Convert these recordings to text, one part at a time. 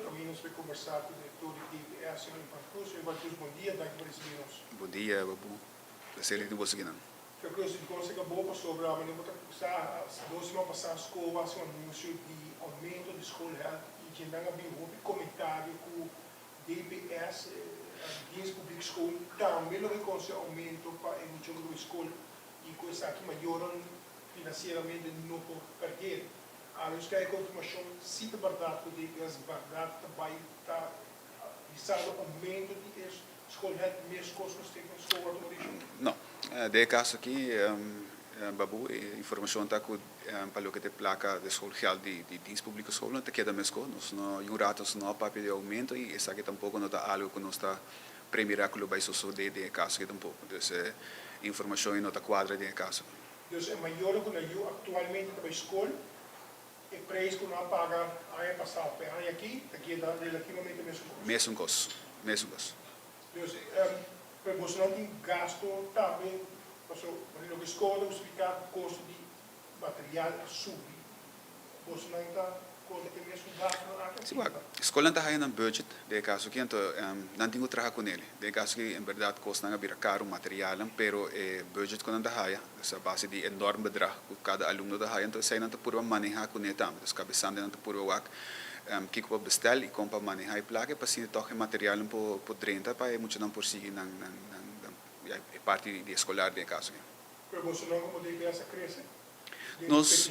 Kaminda nos bai kombersá ku direktor di DPS, señor Ivan Cruz. Señor Ivan Cruz, bon dia, danki pa risibí nos. Bon dia, Babu. Placer di tin boso akinan. Señor Cruz, dikon se kabo pasobra manera bo ta sa, dos siman pasá SCOA a hasi un anunsio di oumento di schoolgeld i djendan a bin hopi komentario ku DPS, Dienst Publiek School, tambe lo rekonosé oumento pa e mucha ku ta bai skol i ku esaki mayornan finansieramente no por karg'é. A nos kaya konfirmashon si ta bèrdat ku DPS bèrdat ta bai ta hisando oumento di e schoolgeld meskos ku Stichting Schoolwater Mauricio? No. Den e kaso aki, Babu, e informashon ta ku pa loke ta e plaka di schoolgeld di Dienst Publieke Scholen ta keda meskos. Nos no, un rato nos no a papia di oumento i esaki tampoko no ta algu ku nos ta premirá ku lo bai sosodé den e kaso aki tampoko. Dus e informashon ei no ta kuadra den e kaso. Dus e mayornan ku nan yu aktualmente ta bai skol, e preis ku nan a paga aña pasá òf e aña akí ta keda relativamente mesun kos. Mesun kos, mesun kos. Dus, pero bosonan tin gasto tambe, pasobra loke skol ta hustifiká ku kosto di material a subi. Bosonan ta konta ku e mesun gastunan aki òf kiko? Skolnan ta haya nan budget den e kaso aki, anto nan tin ku traha ku nele. Den e kaso aki en bèrdat kosnan a bira karu, materialnan, pero e budget ku nan ta haya, dus a base di e normbedrag ku kada alumno ta haya, anto esei nan ta purba manehá kuné tambe. Dus kabesante nan ta purba wak kiko pa bestel i kon pa manehá e plaka pa asina tòg e materialnan por drenta pa e muchanan por sigui nan e parti di eskolar den e kaso aki. Pero bosonan komo DPS a krese? Nos,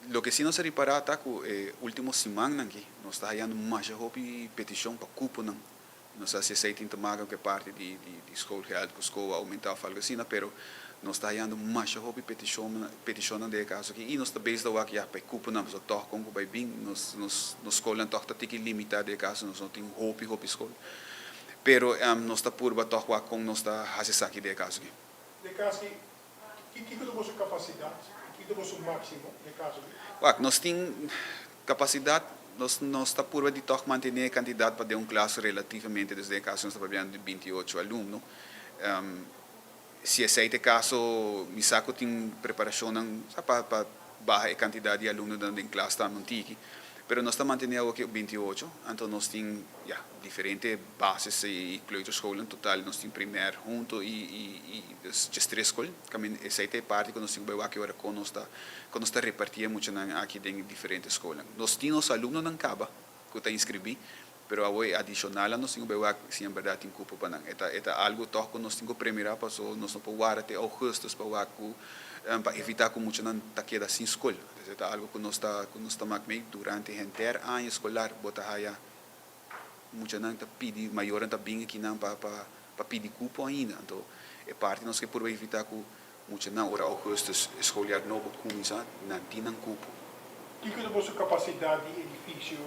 loke si nos a ripará ta ku e último simannan aki nos ta hayando masha hopi petishon pa kuponan. No sa si esei tin te maka ku e parti di di schoolgeld ku skol a oumentá òf algu asina, pero nos ta hayando masha hopi petishon petishonnan den e kaso aki i nos ta bezig ta wak ya pa e kuponan pasobra tòg kon ku bai bin nos nos nos skolnan tòg ta tiki limitá den e kaso nos no tin hopi hopi skol. Pero nos ta purba tòg wak kon nos ta hasi esaki den e kaso aki. Den e kaso aki Kiko ta boso kapasidat i kiko ta boso máksimo den kaso di. Wak, nos tin kapasidat, nos nos ta purba di tòg mantené e kantidat pa den un klas relativamente, dus den e kaso nos ta papiando di 28 alumno. Si esei ta e kaso, mi sa ku tin preparashonnan sa pa pa baha e kantidat di alumnonan den klas tambe un tiki, pero nos ta mantené awoki 28, anto nos tin, ya, diferente bases i kleuterscholen, total nos tin primer hunto i i i dus djestres skol. Kaminda esei ta e parti ku nos tin ku bai wak e ora kon nos ta kon nos ta repartí e muchanan aki den e diferente skolnan. Nos tin nos alumnonan kaba ku ta inskribí, pero awor e adishonalnan nos tin ku bai wak si en bèrdat tin kupo pa nan. E ta e ta algu tòg ku nos tin ku premirá paso nos no por warda te ougùstùs pa wak ku pa evitá ku muchanan ta keda sin skol. Entonces e ta algu ku nos ta ku nos ta mak mei durante henter aña eskolar bo ta haya Muchanan ta pidi, mayornan ta bin akinan pa pa pa pidi cupo ainda. Anto e parti nos ke purba evita cu muchanan ora augustus e schooljaar nobo cuminsa, nan tin nan cupo. Kiko ta boso capacidad di edificio?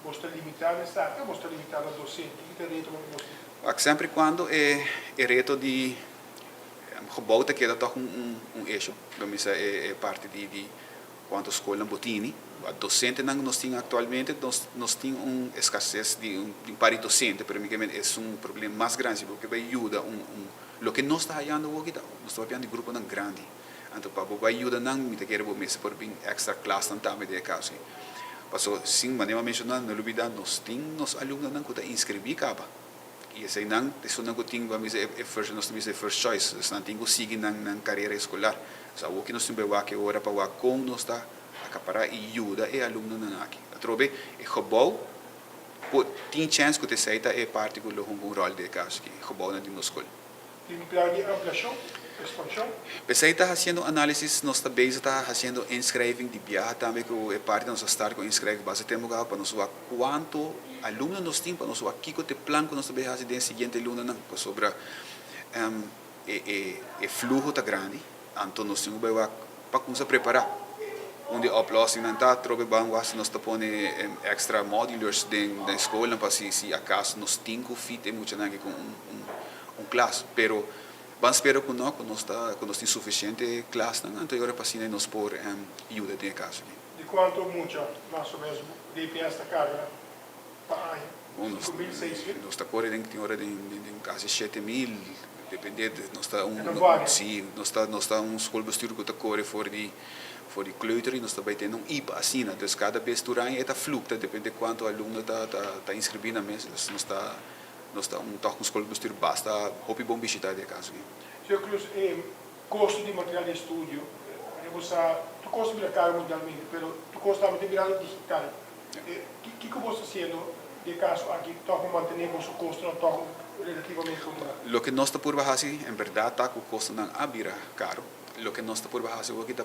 Boso ta limita na esaki of boso ta limita na docente? Kiko ta e reto cu boso tin? Wak, semper y cuando e e reto di gebouw ta keda toch un un un issue. Lo misa e e parti di di Cuanto scolnan bo tini? Docentenan cu nos tin actualmente, nos nos tin un escasez di un di un par di docente, pero mi ke men es un problema mas grandi, si bo ke bay yuda un un loke nos ta hayando awoki ta nos ta papiando di gruponan grandi, anto pa bo bay yuda nan mi ta kere bo mester por bin extra klasnan tambe den e caso aki. Paso sin manera mi a menciona no lubida nos tin nos alumnonan cu ta inscribi caba y eseinan esunnan cu tin bo a bisa e first nos ta bisa e first choice, esnan tin cu sigui nan nan carera escolar. Nos awoki nos tin bay wak e ora pa wak kon nos ta akapará i yuda e alumnonan aki. Atrobe e gebou por tin chèns ku ta esei ta e parti ku lo hunga un ròl den e kaso aki, e gebounan di nos skol. Tin plan di ampliashon, ekspanshon? P'esei ta hasiendo análisis, nos ta bezig ta hasiendo inschrijving di biaha tambe ku e parti nos a start ku inschrijving basta tempu kaba pa nos wak kuantu alumno nos tin pa nos wak kiko ta e plan ku nos ta bay hasi den e siguiente lunanan pasobra E e fluho ta grandi, anto nos tin ku bai wak pa kumsa prepará. Un di e oplossingnan ta trobe ban wak si nos ta pone extra modules den den skolnan pa si si akaso nos tin ku fit e muchanan aki ku un un un klas. Pero ban spera ku no, ku nos ta ku nos tin sufisiente klasnan anto e ora pa asina nos por yuda den e kaso aki. Di kuantu mucha mas o menos DPS ta karga pa aña? Bon, nos 5.000, 6.000? Nos ta kore den tin ora den den kasi 7000. Depende, nos ta un, E ta varia. Si, nos ta un schoolbestuur ku ta kore for di kleuter i nos ta bai tene un IPA asina. Dus kada bes tur aña e ta fluctua, depende kuantu alumno ta inskribí na mes. Dus nos ta un toch un schoolbestuur basta hopi bon bishitá den e kaso aki. Señor Cruz, kosto di material di estudio, bo sa, tur kos a bira karu mundialmente, pero tur kos tambe ta birando digital. Kiko boso ta hasiendo den e kaso aki, toch pa mantené boso kostonan toch relativamente controlá? Loke nos ta purba hasi, en berdat ta ku kostonan a bira karu. Loke nos ta purba hasi aki ta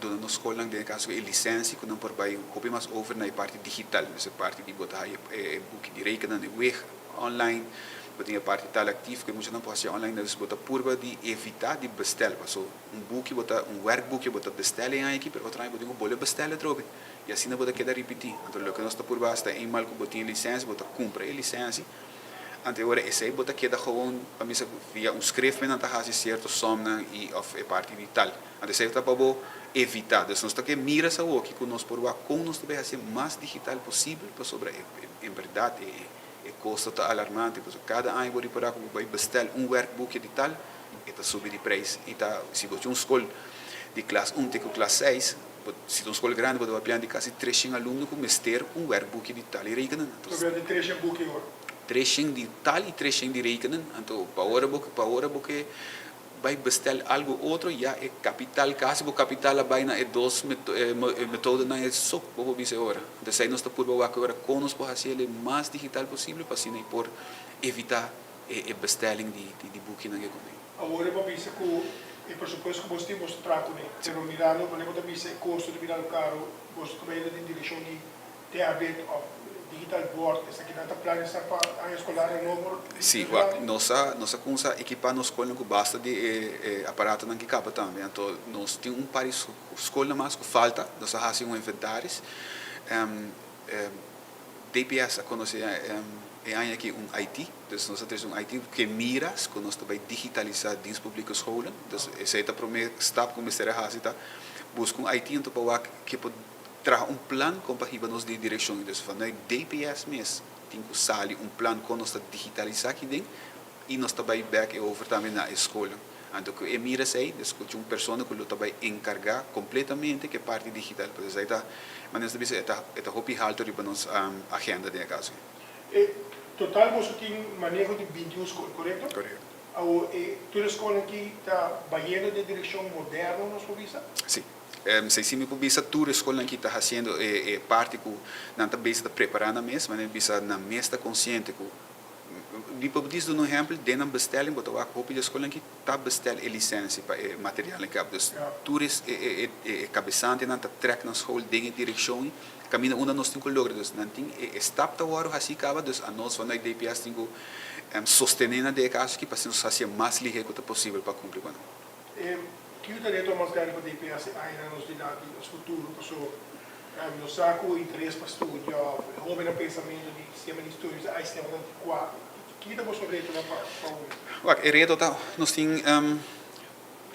duna nos skolnan den e kaso e lisensia ku nan por bai hopi mas over na e parti digital. Dus e parti di bo ta haya e buki di rekenen, e weg online, bo tin e parti taalactief ku e muchanan por hasi online. Dus bo ta purba di evitá di bestel. Paso un buki bo ta, un werkboekje bo ta bestel e aña aki, pero otro aña bo tin ku bolbe bestel atrobe. I asina bo ta keda ripití. Anto loke nos ta purba hasi ta eenmaal ku bo tin e lisensia, bo ta kumpra e lisensia. Anto e ora esei bo ta keda gewoon pa misa via un script men nan ta hasi sierto somnan i òf e parti di tal. Anto esei ta pa bo evitá. Dus nos ta ke mira sa awoki ku nos por wak kon nos ta bay hasi mas digital posibel pasobra en bèrdat e kosto ta alarmante. Pasobra kada aña bo ripará ku bo bay bestel un werkboekje di tal e ta subi di preis i ta si bo tin un skol di klas un te ku klas seis bo si ta un skol grandi bo ta papia di kasi 300 alumno ku mester un werkboekje di taal i rekenen. Anto Papia di 300 buki awor. 300 di taal i 300 di rekenen. Anto pa ora bo ke bai bestel algu otro, ya e kapital, kasi bo kapital a bai na e dos metodonan e so bo por bisa e ora. Anto esei nos ta purba wak ora kon nos por hasi el mas digital posibel pa asina por evitá e bestelling di bukinan ke kuné. Awor bo a bisa ku e presupuesto ku boso tin, boso ta traha kuné. Pero mirando, manera bo ta bisa e kosto ta birando karu, boso ta bai den direkshon di tablet òf digital board, esakinan ta planisá pa aña eskolar nobo? Si, wak, nos a kuminsá ekipá nos skolnan ku basta di e aparatonan ki kaba tambe. Anto nos tin un par di skolnan mas ku falta, nos a hasi un inventaris. DPS a konosé e aña aki un IT, dus nos a trese un IT ku mira ku nos ta bai digitalisá dienst publieke scholen. Dus esei ta promé stap ku mester a hasi, ta buska un IT anto pa wak ke por traha un plan kon pa hiba nos den direkshon. Dus vanuit DPS mes tin ku sali un plan kon nos ta digitalisá aki den i nos ta bai bèk e over tambe na e skolnan. Anto ku e mira esei, dus ku tin un persona ku lo ta bai enkargá kompletamente ku e parti digital. Pues esei ta, manera nos ta bisa, e ta hopi haltu riba nos agenda den e kaso. E total boso tin maneho di 21 skol, korekto? Korekto. Awor, tur e skolnan aki ta bayendo den direkshon moderno, nos por bisa? Si. Si mi por bisa, tur e skolnan aki ta hasiendo e parti ku nan ta bezig ta prepará nan mes, manera bisa nan mes ta konsiente ku mi por duna un ehèmpel, den nan bestelling bo ta wak hopi di e skolnan aki ta bestel e lisensia pa e materialnan kaba. Dus tur e kabesantenan ta trèk nan skol den e direkshon kaminda unda nos tin ku logra. Dus nan tin e stap ta wòrdu hasí kaba, dus anos vanuit DPS tin ku sostené nan den e kaso aki pa asina nos hasi e mas lihé ku ta posibel pa kumpli ku nan. Kiko ta e reto mas grandi pa DPS e añanan nos dilanti, nos futuro? Paso nos sa ku interes pa studia òf e hóbennan pensamentu di sistema di estudio ta sistema antikuá. Kiko ta boso retonan pa hopi? Wak, e reto ta nos tin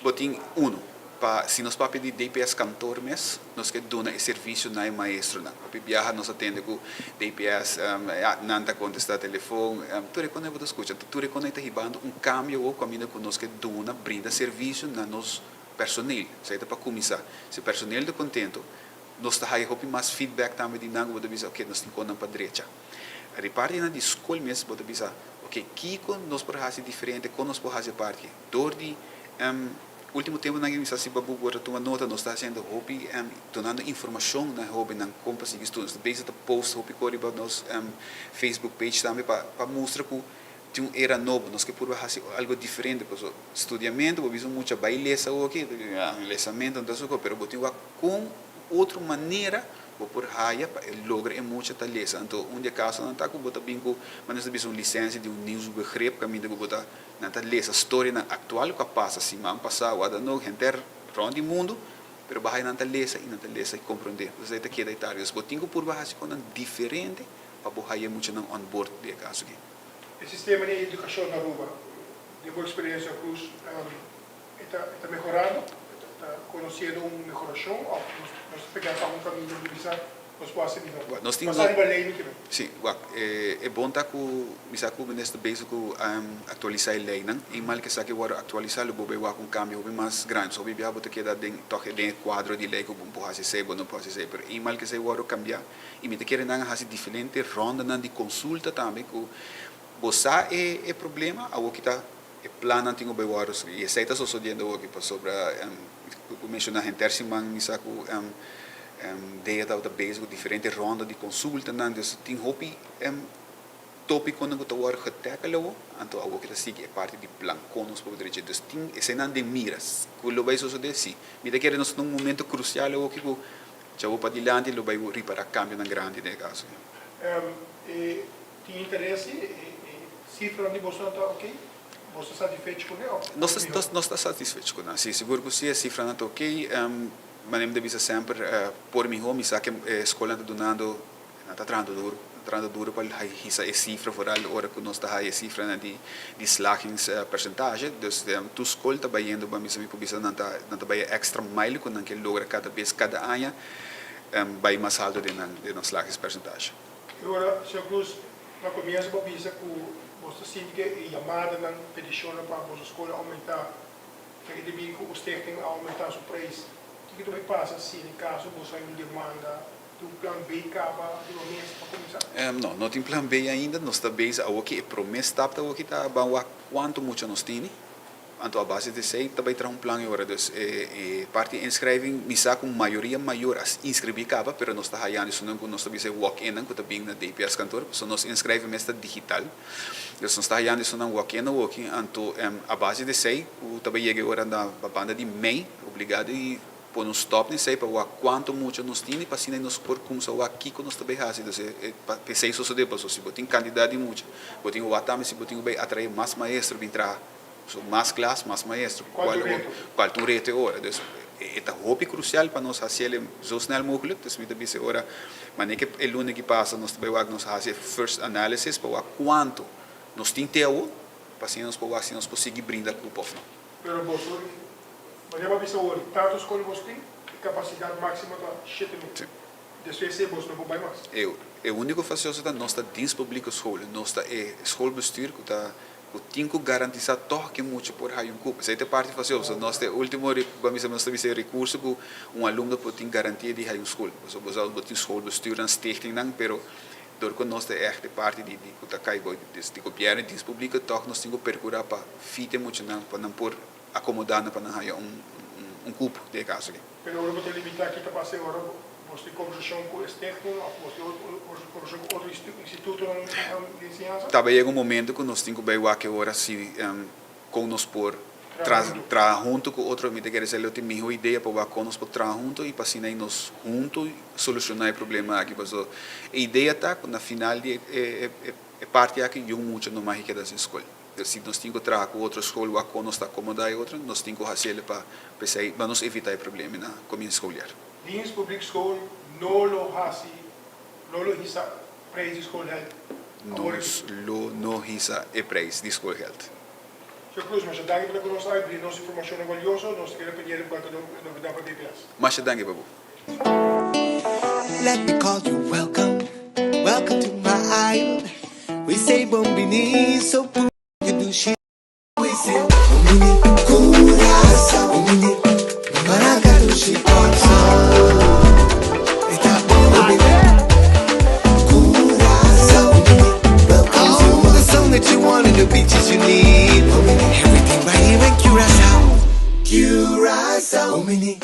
bo tin uno pa si nos papia di DPS kantoor mes, nos ke duna e servisio na e maestronan. Hopi biaha nos a tende ku DPS, ya, nan ta kontestá telefon, tur e kos bo ta skucha. Anto tur e kos ta hibando un kambio awor kaminda ku nos ke duna, brinda servisio na nos personeel. Esei ta pa kuminsá. Si e personeel ta kontento, nos ta haya hopi mas feedback tambe di nan ku bo ta bisa, "Oke, nos tin kosnan pa drecha." Riba parti nan di skol mes bo ta bisa, "Oke, kiko nos por hasi diferente, kon nos por hasi e parti?" Dor di último tempunan mi sa si bo ta tuma nota, nos ta hasiendo hopi, dunando informashon na e hóbennan kon pa sigui studia. Nos ta bezig ta post hopi kos riba nos Facebook page tambe pa mustra ku tin un era nobo, nos ke purba hasi algu diferente. Pasobra studiamentu, bo bisa un mucha bai lesa awoki, lesamentu no ta su kos, pero bo tin wak kon otro manera bo por haya pa e logra e mucha ta lesa. Anto un di e kasonan ta ku bo ta bin ku, manera nos ta bisa, un lisensia di un nieuwsbegrip kaminda ku bo ta nan ta lesa storianan aktual ku a pasa siman pasá o adanó henter rònt di mundu, pero bo haya nan ta lesa i nan ta lesa i komprondé. Entonces ei ta keda e tarea. Dus bo tin ku purba hasi kosnan diferente pa bo haya e muchanan on board den e kaso aki. E sistema di edukashon na Aruba, den bo eksperensia, Cruz, e ta mehorando? E ta konosiendo un mehorashon òf nos ta pegá pa un kaminda di bisa? Nos por hasi mihó. Nos tin Basá riba lei mi kiber. Sí, wak, e bon ta ku mi sa ku minister bezig ku aktualisá e leinan. Eenmaal ku esaki wòrdu aktualisá lo bo bai wak un kambio hopi mas grandi. So hopi biaha bo ta keda den tòg den e kuadro di lei ku bo por hasi esei, bo no por hasi esei. Pero eenmaal ku esei wòrdu kambiá i mi ta kere nan a hasi diferente ròndanan di konsulta tambe ku bo sa e problema, awor ki ta e plannan tin ku bai wòrdu i esei ta sosodiendo awor aki pasobra ku menshoná henter siman mi sa ku DEA tabata bezig ku diferente rònda di konsultanan dus tin hopi tópikonan ku ta wòrdu getèkel awor anto awor ki ta sigui e parti di plan kon nos por drecha dus tin eseinan den mira ku lo bai sosodé si mi ta kere nos ta na un momento krusial awor ki ku djawo padilanti lo bai ripará kambionan grandi den e kaso. E tin interes si e sifranan di boso ta ok? Boso ta satisfecho ku ne òf Nos ta nos ta satisfecho ku nan, si, sigur ku si e sifranan ta ok. Manera mi ta bisa semper, por mihó mi sa ke e skolnan ta dunando, nan ta trahando duru, nan ta trahando duru pa hisa e sifra foral ora ku nos ta haya e sifranan di di slagingspercentage. Dus tur skol ta bayendo, bo a bisa mi por bisa nan ta nan ta bai e extra mile ku nan ke logra kada bes, kada aña bai mas alto den nan den nan slagingspercentage. E ora, señor Cruz, na comienzo bo a bisa cu bos ta sinti cu e yamadanan, peticionnan pa boso scol a aumenta, ta ke debi cu Stichting a aumenta su prijs. Kico ta bay pasa si den caso boso hay un demanda di un plan B caba riba mesa pa cuminsa? No, no tin plan B ainda. Nos ta bezig awoki, e prome stap ta awoki ta ban wak cuanto mucha nos tini. Anto a base di esei ta bai traha un plan e ora. Dus e parti di inschrijving mi sa ku mayoria mayor a inskribí kaba pero nos ta hayando esunnan ku nos ta bisa e walk-innan ku ta bin na DPS kantoor pasobra nos inschrijving mes ta digital. Dus nos ta hayando esunnan walk-in awoki anto a base di esei ku ta bai yega e ora na banda di mei obligá di pone un stop na esei pa wak kuantu mucha nos tini pa asina nos por kumsa wak kiko nos ta bai hasi. Dus e pa esei sosodé pasobra si bo tin kantidat di mucha bo tin ku wak tambe si bo tin ku bai atraé mas maestro bin traha. So mas klas, mas maestro. Cual ta un reto? Cual ta un reto e ora. Dus e ta hopi crucial pa nos haciel zo snel mogelijk. Dus mi ta bisa e ora, manera ke e luna ki pasa nos ta bay wak nos haci e first analysis pa wak cuanto nos tin te awo, pa asina nos por wak si nos por sigui brinda cupo of no. Pero boso, manera bo a bisa awor, tanto scol bos tin, e capacidad maximo ta 7000. Si. Despues esey bos no por bay mas. E unico facioso ta nos ta Dienst Publieke Scholen, nos ta e schoolbestuur cu ta Ku tin ku garantisá tòg ke mucha por haya un kupo. Esei ta e parti fásil. Pasobra nos ta e último, bo a bisa nos ta bisa e rekurso ku un alumno por tin garantia di haya un skol. Pasobra bo sa bo tin schoolbestuurnan, stichtingnan, pero dor ku nos ta ègt e parti di di ku ta kai bou di gobièrnu i dienst públiko tòg nos tin ku perkurá pa fita e muchanan pa nan por akomodá nan pa nan haya un un kupo den e kaso aki. Pero ora bo ta limitá ki ta pasa e ora bo tin kombersashon ku e stichting òf bo tin kombersashon ku otro institutonan di enseñansa? Ta bai yega un momento ku nos tin ku bai wak e ora si kon nos por traha huntu ku otro. Mi ta kere esei lo tin miho idea pa wak kon nos por traha huntu i pa asina nos huntu solushoná e problema aki. Pasobra e idea ta ku na final di e parti aki yu mucha no mas keda sin skol. Si nos tin ku traha ku otro skol wak kon nos ta akomodá e otro, nos tin ku hasi el pa p'esei pa nos evitá e problema na komienso skoliar. Dienst Publiek School no lo hasi, no lo hisa prijs di schoolgeld awor aki. Nos lo no hisa e prijs di schoolgeld. Señor Cruz, masha danki pa ta ku nos awe brinda nos informashonnan valioso. Nos ta keda pendiente pa kualke novedat pa DPS. Masha danki pa bo. Let me call you welcome, welcome to my island. We say bon bini, so you do shit. We say bon bini, Curaçao, bon bini, Maracatu, Kòrsou. Esta bon bini, Curaçao, bon bini, welcome to all the sun that you want and the beaches you need. Bon bini, everything right here in Curaçao, Curaçao, bon bini.